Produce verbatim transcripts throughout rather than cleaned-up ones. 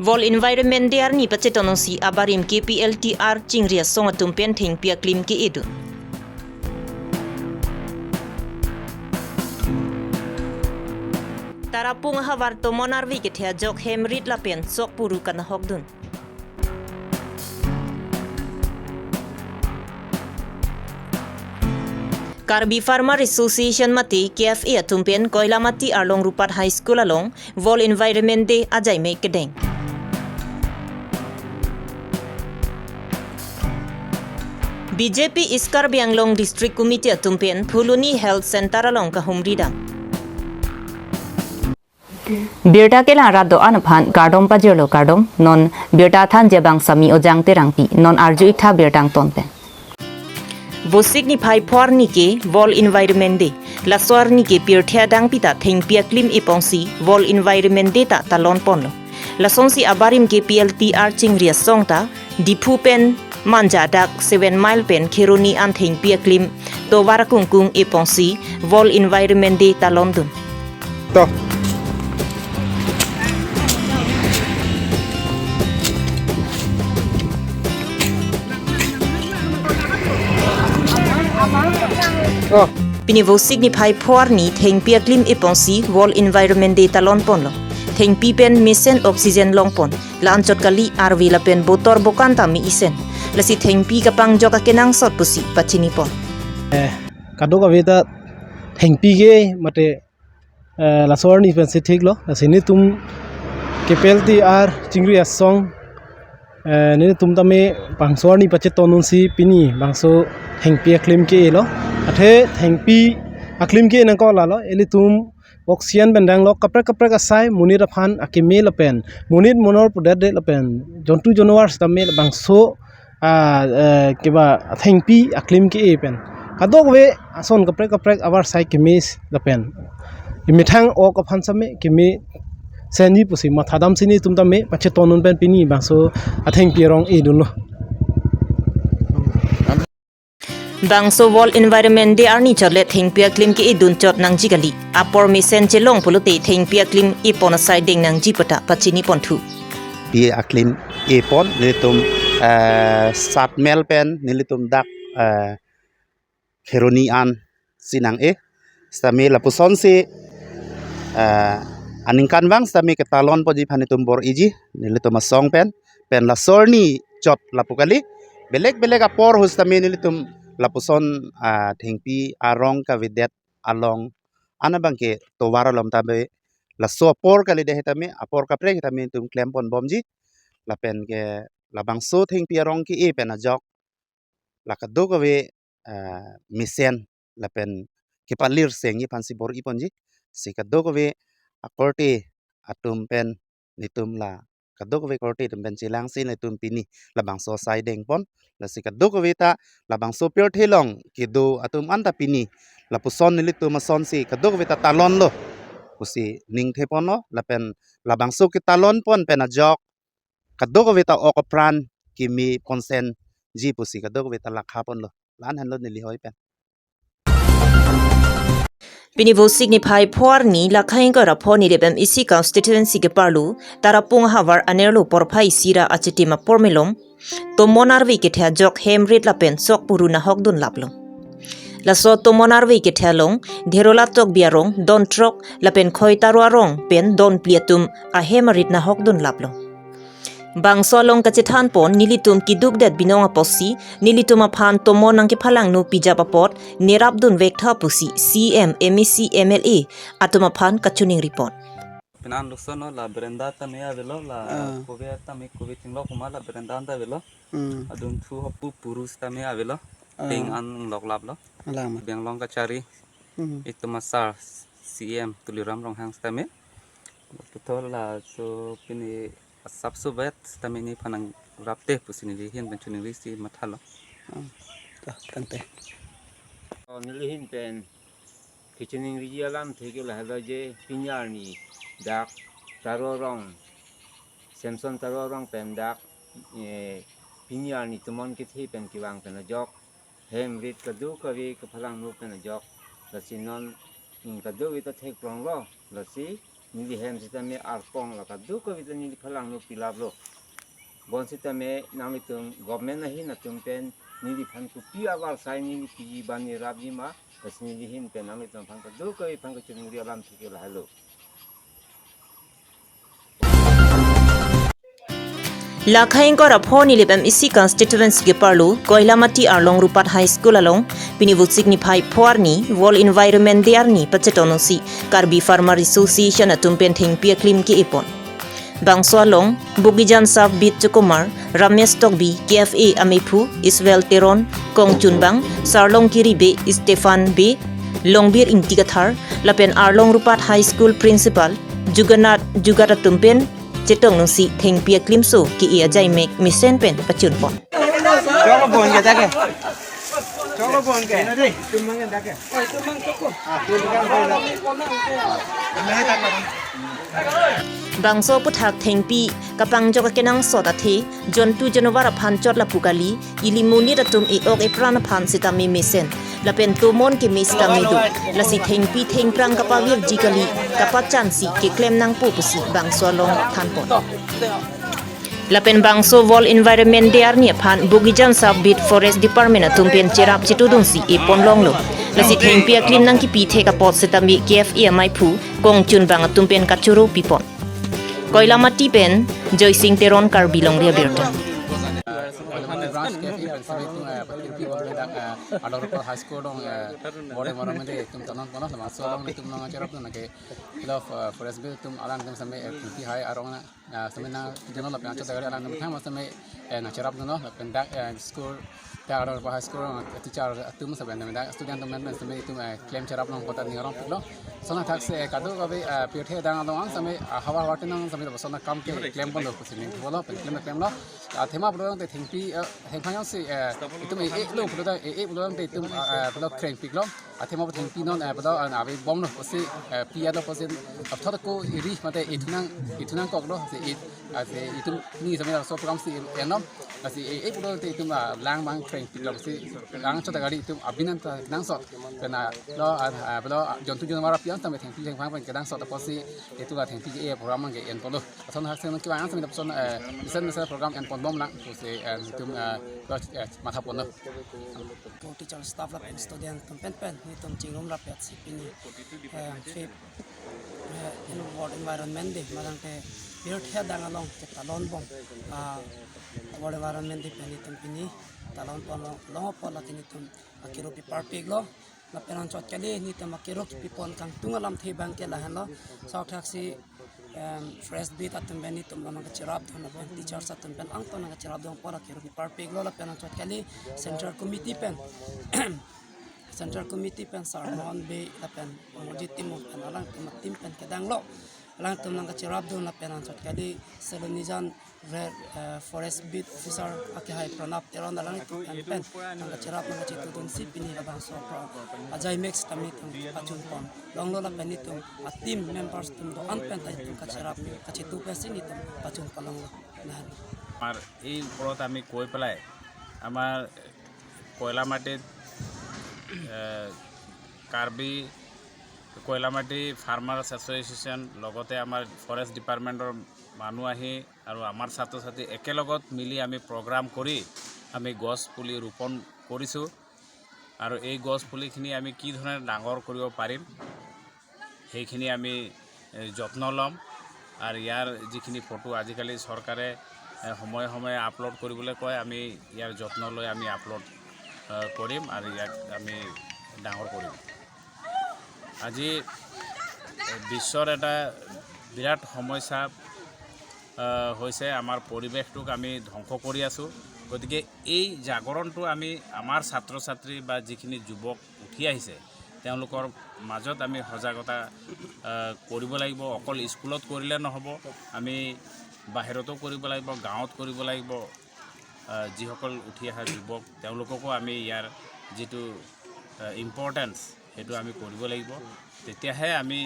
World Environment Day arni pachetonsi abarim K P L T R chingri asong atum pen thengpi aklim ke-edun. Tarapung ahavar tomon arve kethe ajok hem rit lapen sok puru kanahokdun. Karbi Farmer Association mate K F A atum pen Koilamati arlong Rupat High School along World Environment Day ajai me kedeng. B J P East Karbi Anglong District Committee atum pen Phuloni Health Center along kahumri dam. Birta kelang rat do-an aphan kardom pajirlo, kardom. Non birta thanji abang Sami Ojang Terangpi, non arju-ik tha birta angton pen. Vosik niphai pho arni ke World Environment Day. Laso arni ke pirthe adang pita thengpi aklim eponsi World Environment Day ta talon ponlo. Lasonsi abarim K P L T R chingri asong ta Diphu pen Manja dak seven mile pen Kheroni an thengpi aklim tovar kungkung eponsi World Environment Day talondun. To. Oh. Pini Vosik niphai pho arni thengpi aklim eponsi World Environment Day talon ponlo. Thengpi pen mesen oxygen longpon. La-anchot kali, arve lapen botor bokan ta me-isen. Lasi thengpi kapangjok akenangsot pusi pachini pon. Eh, kadokave ta thengpi ke mate, eh, laso arni pensi thiklo. Lasi nelitum K P L T R chingri asong, eh, nelitum tame bangso arni pachetonsi pini bangso thengpi aklim ke-elo. Athe thengpi aklim ke nangkok lalo, ilitum oxygen pen danglo kaprek kaprek asai, monit aphan akeme lapen monit monor pudetdet lapen jontu jonwar sitame labangso, ah, eh, keba thengpi aklim ke-e pen kadokave ason kaprek kaprek avar sai keme lapen emethang ok aphan sitame keme senji pusi mathadamsi nelitum tame pachetonun pen pini bangso athengpi arong edunlo. Bangso World Environment Day arni chotlet thengpi aklim ke-edun chot nangji kali. Apor mesen chelong pulote thengpi aklim epon asai deng nangji pu ta pachini ponthu. Pi aklim epon nelitum, eh, sat mile pen nelitum dak, eh, Kheroni an si nang-e. Sitame lapusonsi, eh, aningkanvang sitame ketalon ponji aphan nelitum bor-iji, nelitum asong pen, pen laso arni chot lapu kali. Belek belek apor ahut sitame nelitum lapuson, ah, thengpi arong kavedet along an abang ke tovar along tame laso apor kalidet sitame apor kaprek sitame nelitum klemponbomji. Lapen ke labangso thengpi arong ke-e pen ajok la kadokave, eh, mesen lapen kepalir sengji aphansi bor-i ponji. Si kadokave akorte atum pen nelitum la kadokave korte atum pen chelangsi nelitum pini labangso asai dengpon. Lasi kadokave ta labangso pirthe along kedo atum anta pini lapuson nelitum asonsi kadokave ta talonlo pusi ningtheponlo. Lapen labangso ketalon pon pen ajok kadokave ta ok apran keme ponsenji pusi kadokave ta lakha ponlo. La-an henlo neli hoi pen. Pini Vosik niphai pho arni lakha ingkoi ra pho Nilip M A C constituency keparlo Tarapung ahavar anerlo porphai isi ra achitim apor malom tomon arve kethe ajok hem rit lapen sok puru nahokdun laplo. Laso tomon arve kethe along Dherola Tokbi arong don throk lapen Khoitaro arong pen don phli atum ahem arit nahokdun laplo. Bangso along kachethan pon nelitum keduk det binong apotsi nelitum aphan tomon nangkephalangno pijap apot nerapdun vektha pusi C E M, M A C, M L A atum aphan kachiningri pon. Penan luksono la berenda tame avelo la. Ah. Kove tame kove thinglok kuma la berenda anta avelo. Hmm. Adun thu hopu puru sitame avelo. Ah. Ping an inglok laplo. Alam. Benglong kachari. Hmm. Itum asar C E M Tuliram Ronghang sitame. Betul la so pini asap so bet sitame neliphan nangrapte pusi nelihin pen chiningrisi mathalo. Hmm. Toh, tangte. Oh, nelihin pen kachiningriji alamthe ke lahelo je pini arni dak Taro arong, Samson Taro arong pen dak, eh, pini arni tomon kethe pen kevang pen ajok hem rit kadokave kephalangno pen ajok. Lasi non, mm, kadokave ta thekpronglo. Lasi neli hem sitame arpong la kadokave ta neliphan langno pilaplo. Bonsitame nanglitum government ahin atum pen neliphan kopi avarsai neli piji bani rapji ma, lasi neli ahin pen nanglitum aphan kadokave aphan kachimuri alam thike lahelo. Lakha ingkoi ra pho Nilip M A C constituency keparlo Koilamati Arlong Rupat High School along pini Vosik niphai pho arni World Environment Day arni pachetongsi Karbi Farmer Association atum pen thengpi aklim ke-epon. Bangso along Bogijan Sub Beat Chokomar, Ramesh Tokbi, K F A ameiphu Iswell Teron, Kongchunbang, Sarlong Kiri Bey, Stephen Bey, Longbir Ingti Kathar, lapen Arlong Rupat High School Principal Juganat Jugat atum pen chetongsi thengpi aklimso ke-e ajaimek mesen pen pachunpon. Cholo bon ke jake. Cholo bon ke. Tumang ke jake. Bangso aputhak thengpi kapangjok akenangsot athe jontu janovar aphan chot lapu kali, ili monit atum e-ok epran aphan sitame mesen. Lapen tomon keme sitame do. Lasi thengpi thengphrang kapavirji kali, kapachansi keklem nangpo pusi bangso along thanpon. Lapen bangso World Environment Day arni aphan Bogijan Sub Beat Forest Department atum pen cherap chetudunsi epon longlo. Lasi thengpi aklim nangkipi thek apot sitame K F A ameiphu Kongchunbang atum pen kachoro pipon. Koilamati pen Joysing Teron, Karbi Longri Abirta. Koilamati branch K F A pen sitame itum, eh, Arlong Rupat High School along, eh, World Environment Day itum talon ponlo, laso along itum nangcherapdun ke, lo, eh, Forest Beat atum alangtum sitame, eh, thengpi hai arong na, eh, sitame nangdunlo, lapen anchot gari alangtum thang sitame, eh, nangcherapdunlo, lapen dak, eh, school, dak Arlong Rupat High School along, eh, teacher atum sitame, dak student atum pen sitame itum, eh, klem cherap along kota ning arong piklo. Lason athaksi, eh, kadokave, eh, pirthe adang along sitame, eh, havar havar tenang sitame lapuson akam ke klemponlo pusi ning thuponlo, pen klem klemlo. Athema pulo tangte thengpi, eh, thengphrang si, eh, itum e-e lo pulo tang, e-e pulo tangte itum, eh, pulo krengpiklo. Athema pulo thengpi non, eh, pulo, eh, ave bomlo pusi, eh, pi alo pusi, eh, thot ko iri mate ithunang, ithunangkoklo si it, ah, si itum ni sitame laso program si enlo. Lasi e-e pulo tangte itum, ah, lang mang krengpiklo si lang chot gari itum abinan ta nangsot. Pen, ah, lo, ah, ah, pulo, ah, jontu janovar apian sitame thengpi thengphrang pen kenangsot pusi itum la thengpi ke-e program mang ke enponlo. Lason athaksi nangkevang sitame lapuson, eh, mesen mesen program enponbomlang pusi, eh, itum, eh, lo, eh, mathaponlo. Ko teacher staff lapen student atum pen pen nelitum chingrum rapet si pini, eh, fifth, eh, in World Environment Day, ma tangte pirthe adang along chetalon bom, ah, World Environment Day pen nelitum pini talon pon long, long apot lake nelitum akero piparpiklo. Lapen anchot kali nelitum akero kipipon kangtung alamthe abang ke lahenlo. Laso athaksi, em, Forest Beat atum pen nelitum lo nangkacherapdun, lapen teachers atum pen angton nangkacherapdun apot akero piparpiklo, lapen anchot kali Central Committee pen, Central Committee pen Sir Mohan Bey lapen Amarjit Timung pen alangtum a-team pen kedanglo. Alangtum nangkacherapdun lapen anchot kali Selonijan Re-, eh, Forest Beat Officer akehai Pranab Teron alangtum pen pen nangkacherap nangkachetudunsi pini labangso pro ajaimek sitame itum pachunpon longlo, lapen itum a-team members atum do-an pen ta itum kacherap kachetu pensi itum pachunpon longlo. Nah. আমাৰ এই ওপৰত আমি কৈ পেলাই আমাৰ কয়লামাটিত, এ, কাৰ্বি কয়লামাটি farmers association, লগতে আমাৰ ফৰেষ্ট ডিপাৰ্টমেণ্টৰ মানুহ আহি আৰু আমাৰ ছাত্ৰ ছাত্ৰী একেলগত মিলি আমি প্ৰগ্ৰাম কৰি আমি গছ পুলি ৰোপণ কৰিছোঁ। আৰু এই গছ পুলিখিনি আমি কি ধৰণে ডাঙৰ কৰিব পাৰিম, সেইখিনি আমি, এ, যত্ন ল'ম। আৰু ইয়াৰ যিখিনি ফটো আজিকালি চৰকাৰে, এ, সময়ে সময়ে আপলোড কৰিবলৈ কয়, আমি ইয়াৰ যত্ন লৈ আমি আপলোড, এ, কৰিম আৰু ইয়াক আমি ডাঙৰ কৰিম। আজি, এ, বিশ্বৰ এটা বিৰাট সমস্যা, এ, হৈছে, আমাৰ পৰিৱেশটোক আমি ধ্বংস কৰি আছোঁ। গতিকে এই জাগৰণটো আমি আমাৰ ছাত্ৰ ছাত্ৰী বা যিখিনি যুৱক উঠি আহিছে, তেওঁলোকৰ মাজত আমি সজাগতা, আহ, কৰিব লাগিব। অকল স্কুলত কৰিলে নহ'ব, আমি বাহিৰতো কৰিব লাগিব, গাঁৱত কৰিব লাগিব। আহ, যিসকল উঠি অহা যুৱক, তেওঁলোককো আমি ইয়াৰ যিটো, আহ, ইম্পৰ্টেঞ্চ, সেইটো আমি কৰিব লাগিব। তেতিয়াহে আমি,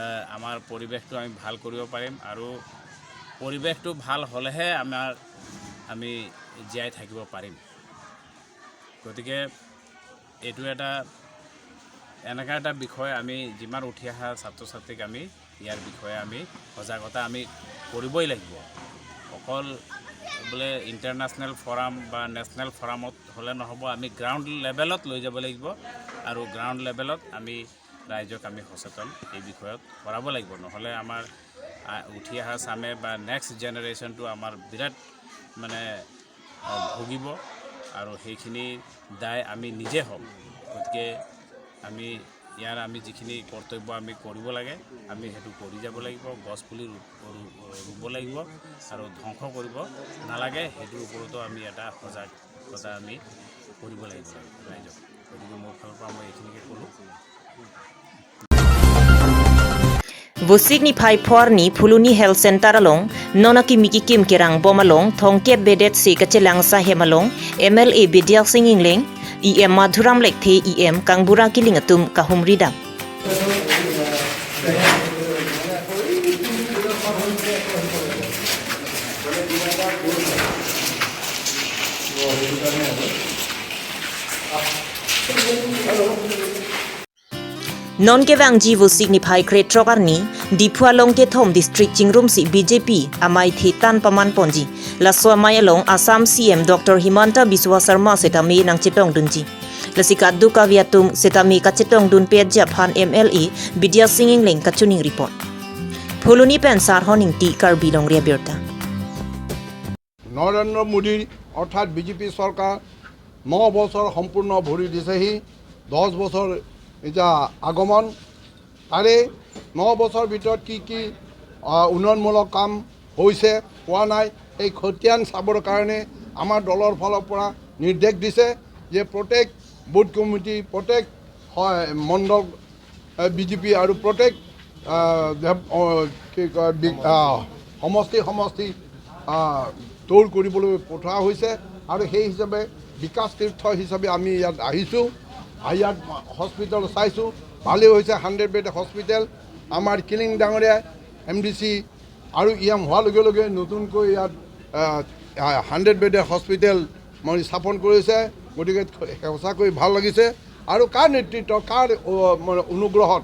আহ, আমাৰ পৰিৱেশটো আমি ভাল কৰিব পাৰিম আৰু পৰিৱেশটো ভাল হ'লেহে আমাৰ, আমি জীয়াই থাকিব পাৰিম। গতিকে এইটো এটা এনেকুৱা এটা বিষয় আমি যিমান উঠি অহা ছাত্ৰ ছাত্ৰীক আমি ইয়াৰ বিষয়ে আমি সজাগতা আমি কৰিবই লাগিব। অকল বোলে ইণ্টাৰনেশ্যনেল ফৰাম বা নেশ্যনেল ফৰামত হ'লে নহ'ব, আমি গ্ৰাউণ্ড লেভেলত লৈ যাব লাগিব। আৰু গ্ৰাউণ্ড লেভেলত আমি ৰাইজক আমি সচেতন এই বিষয়ত কৰাব লাগিব, নহ'লে আমাৰ আ, উঠি অহা চামে বা নেক্সট জেনেৰেশ্যনটো আমাৰ বিৰাট মানে আ, ভুগিব আৰু সেইখিনি দায় আমি নিজে হ'ম। গতিকে আমি ইয়াৰ আমি যিখিনি কৰ্তব্য আমি কৰিব লাগে, আমি সেইটো কৰি যাব লাগিব। গছ পুলি ৰু- ৰু- ৰুব লাগিব আৰু ধ্বংস কৰিব নালাগে, সেইটোৰ ওপৰতো আমি এটা সজাগতা আমি কৰিব লাগিব ৰাইজক। গতিকে মোৰ ফালৰ পৰা মই এইখিনিকে ক'লোঁ। Vosik niphai phor arni Phuloni Health Center along non akimi kikim kerang bom along thongkep bedet se kachelang sahem along M L A Bidya Sing Engleng, E M Madhuram Lekthe, E M Kangbura Killing atum kahumri dam. Non kevangji Vosik niphai krethrok arni Diphu along kethom district chingrumsi B J P amei the tan paman ponji. Laso amei along Assam C M Doctor Himanta Biswa Sarma setame nangchetongdunji. Lasi kadokave atum setame kachetongdun petji aphan M L A Bidya Sing Engleng kachiningri pon. Phuloni pen Sarhon Ingti, Karbi Longri Abirta. Narendra মোদীৰ অৰ্থাৎ বিজেপি চৰকাৰ ন বছৰ সম্পূৰ্ণ ভৰি দিছেহি। দহ বছৰ এতিয়া আগমন, তাৰে ন বছৰ ভিতৰত কি কি আহ, উন্নয়নমূলক কাম হৈছে, হোৱা নাই, এই খতিয়ান চাবৰ কাৰণে আমাৰ দলৰ ফালৰ পৰা নিৰ্দেশ দিছে যে প্ৰত্যেক বুথ কমিটি, প্ৰত্যেক হয়, মণ্ডল বিজেপি আৰু প্ৰত্যেক আহ, দেৱ- অ, কি কয়, বি- আহ, সমষ্টি সমষ্টি আহ, টুৰ কৰিবলৈ পঠোৱা হৈছে। আৰু সেই হিচাপে বিকাশ তীৰ্থ হিচাপে আমি ইয়াত আহিছোঁ, আহি ইয়াত হস্পিটেল চাইছোঁ, ভালেই হৈছে। হাণ্ড্ৰেড বেড হস্পিটেল আমাৰ কিলিং ডাঙৰীয়া এম ডি চি আৰু ই এম হোৱাৰ লগে লগে নতুনকৈ ইয়াত হাণ্ড্ৰেড বেডৰ হস্পিটেল মানে স্থাপন কৰিছে। গতিকে সঁচাকৈ ভাল লাগিছে। আৰু কাৰ নেতৃত্ব, কাৰ অ, মানে অনুগ্ৰহত,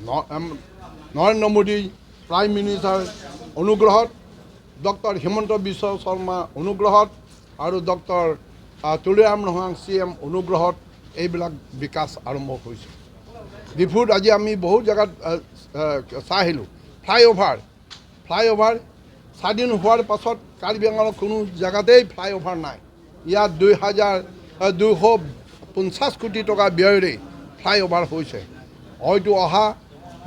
ন- এম, নৰেন্দ্ৰ মোদী প্ৰাইম মিনিষ্টাৰ অনুগ্ৰহত, ডক্টৰ হিমন্ত বিশ্ব শৰ্মা অনুগ্ৰহত আৰু ডক্টৰ আহ, তুলিৰাম ৰংহাং চি এম অনুগ্ৰহত এইবিলাক বিকাশ আৰম্ভ হৈছে। ডিফুত আজি আমি বহুত জেগাত আহ, আহ, চাই আহিলোঁ। ফ্লাইঅভাৰ, ফ্লাইঅভাৰ স্বাধীন হোৱাৰ পাছত কাৰ্বি আংলঙৰ কোনো জেগাতেই ফ্লাইঅভাৰ নাই। ইয়াত দুই হাজাৰ, আহ, দুশ পঞ্চাছ কোটি টকা ব্যয়ৰে ফ্লাইঅভাৰ হৈছে। হয়তো অহা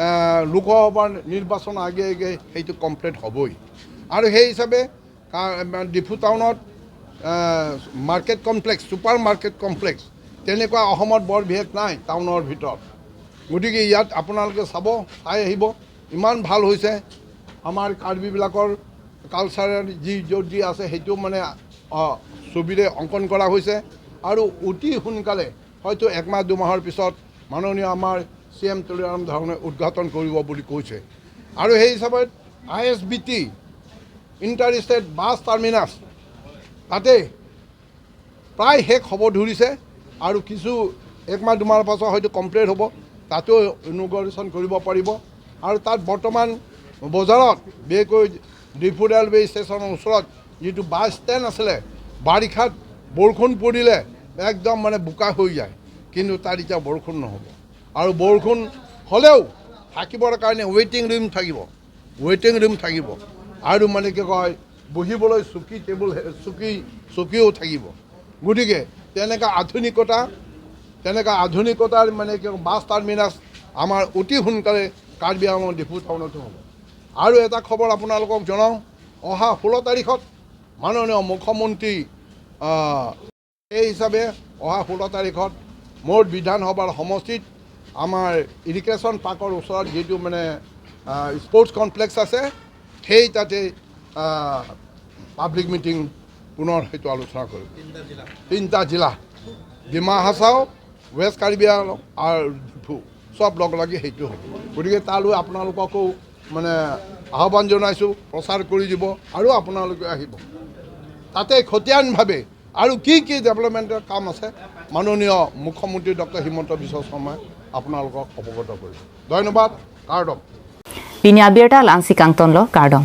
আহ, লোকসভাৰ নিৰ্বাচনৰ আগে আগে সেইটো কমপ্লিট হ'বই। আৰু সেই হিচাপে কা- ডিফু টাউনত uh, market complex, super market complex, তেনেকুৱা অসমত বৰ বিশেষ নাই টাউনৰ ভিতৰত। গতিকে ইয়াত আপোনালোকে চাব, চাই আহিব, ইমান ভাল হৈছে। আমাৰ কাৰ্বিবিলাকৰ কালচাৰেল যি য'ত যি আছে, সেইটো মানে আহ, ছবিৰে অংকন কৰা হৈছে। আৰু অতি সোনকালে, হয়তো একমাহ দুমাহৰ পিছত, মাননীয় আমাৰ চি এম তুলিৰাম ৰংহাঙে উদ্ঘাটন কৰিব বুলি কৈছে। আৰু সেই হিচাপত I S B T, inter state bus terminus, তাতে প্ৰায় শেষ হ'ব ধৰিছে আৰু কিছু একমাহ দুমাহৰ পাছত হয়তো কমপ্লিট হ'ব, তাতো ইনগৰেশ্যন কৰিব পাৰিব। আৰু তাত বৰ্তমান বজাৰত, বিশেষকৈ ডিফু ৰেলৱে ষ্টেচনৰ ওচৰত যিটো বাছ ষ্টেণ্ড আছিলে, বাৰিষাত বৰষুণ পৰিলে একদম মানে বোকা হৈ যায়, কিন্তু তাত এতিয়া বৰষুণ নহ'ব। আৰু বৰষুণ হ'লেও থাকিবৰ কাৰণে ৱেইটিং ৰুম থাকিব, ৱেইটিং ৰুম থাকিব আৰু মানে কি কয়, বহিবলৈ চকী টেবুল, চকী, চকীও থাকিব। গতিকে তেনেকা আধুনিকতা, তেনেকা আধুনিকতাৰ মানে কি বাছ টাৰ্মিনাছ আমাৰ অতি সোনকালে কাৰ্বি আংলং ডিফু টাউনতো হ'ব। আৰু এটা খবৰ আপোনালোকক জনাওঁ, অহা ষোল্ল তাৰিখত মাননীয় মুখ্যমন্ত্ৰী আহ, সেই হিচাপে অহা ষোল্ল তাৰিখত মোৰ বিধানসভাৰ সমষ্টিত আমাৰ ইৰিগেশ্যন পাৰ্কৰ ওচৰত যিটো মানে আহ, স্পৰ্টছ কমপ্লেক্স আছে, সেই তাতে আহ, পাব্লিক মিটিং পুনৰ সেইটো আলোচনা কৰিম। তিনিটা জিলা, ডিমা হাছাও, ৱেষ্ট কাৰ্বি আংলং আৰু ডিফু, চব লগ লাগি সেইটো হ'ব। গতিকে তালৈ আপোনালোককো মানে আহ্বান জনাইছোঁ, প্ৰচাৰ কৰি দিব আৰু আপোনালোকে আহিব। তাতে খতিয়ানভাৱে আৰু কি কি ডেভেলপমেণ্টৰ কাম আছে, মাননীয় মুখ্যমন্ত্ৰী ডক্টৰ হিমন্ত বিশ্ব শৰ্মাই আপোনালোকক অৱগত কৰিছোঁ। ধন্যবাদ। কাৰ্ডম। Pini abirta la-ansi kangtonlo, kardom.